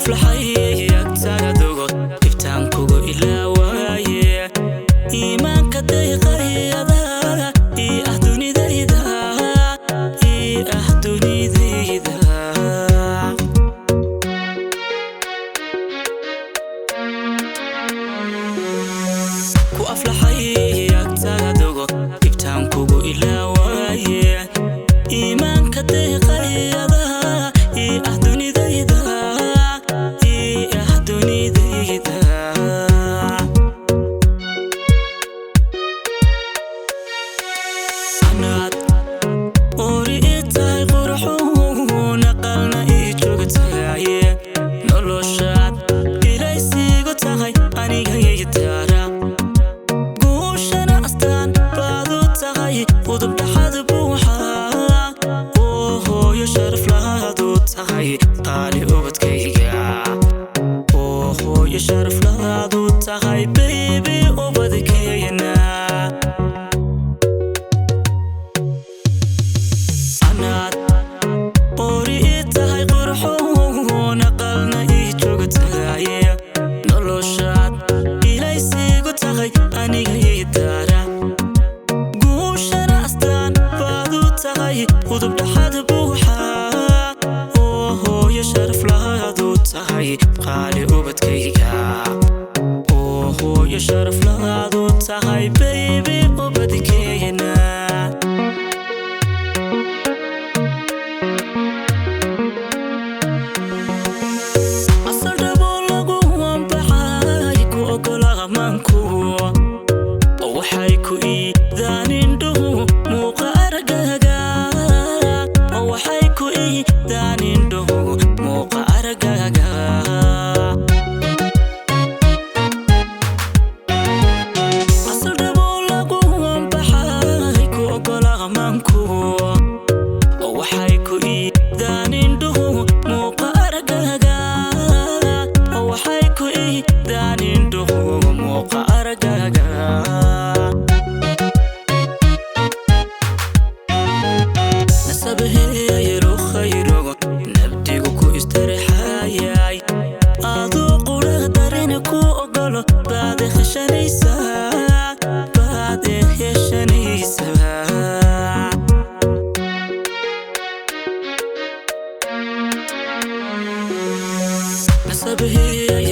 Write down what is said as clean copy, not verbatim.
Aflaxay agtaada dhibtaan kugu ilaawaye. Iimaanka deeqayada ii ah dunidayda, ii ah dunidayda. Ku aflaxay agtaada dhibtaan kugu ilaawaye. Iimaanka deeqayada ii ah dunidayda, ii ah dunidayda. Anaad ori ii tahay qurxuun, aqalna ii joogtaye. Noloshaad ilaysiigu tahay aniga ii daara. Guushana astaan baad u tahay, udub dhaxad buuxa oo hooyo sharaf lahaad u tahay qaali ubadkayga. Oo hooyo sharaf lahaad u tahay baby ubadkayna. Anaad ori ii tahay qurxuun, aqalna ii joogtaye. Noloshaad ilaysiigu tahay aniga ii daara. Guushana astaan baad u tahay, udub dhaxad buuxa oo hooyo sharaf lahaad u tahay qaali ubadkayga. Oo hooyo sharaf lahaad u tahay baby ubadkayna. Asal dhabo lagu wanbaxay ku ogola amaanku. Waxay ku iidaan indhuhu muuqa aragaaga. Waxay ku iidaan indhuhu muuqa aragaaga. Asal dhabo lagu wanbaxay ku ogola amaanku. Waxay ku iidaan indhuhu muuqa aragaaga. Waxay ku iidaan indhuhu muuqa aragaaga. Nasabaheeyaru khayro nabdigu ku istarixayay. Aduu qura dareen ku ogolo baad heshanaysaa, baad heshanaysaa. Nasabaheeyaru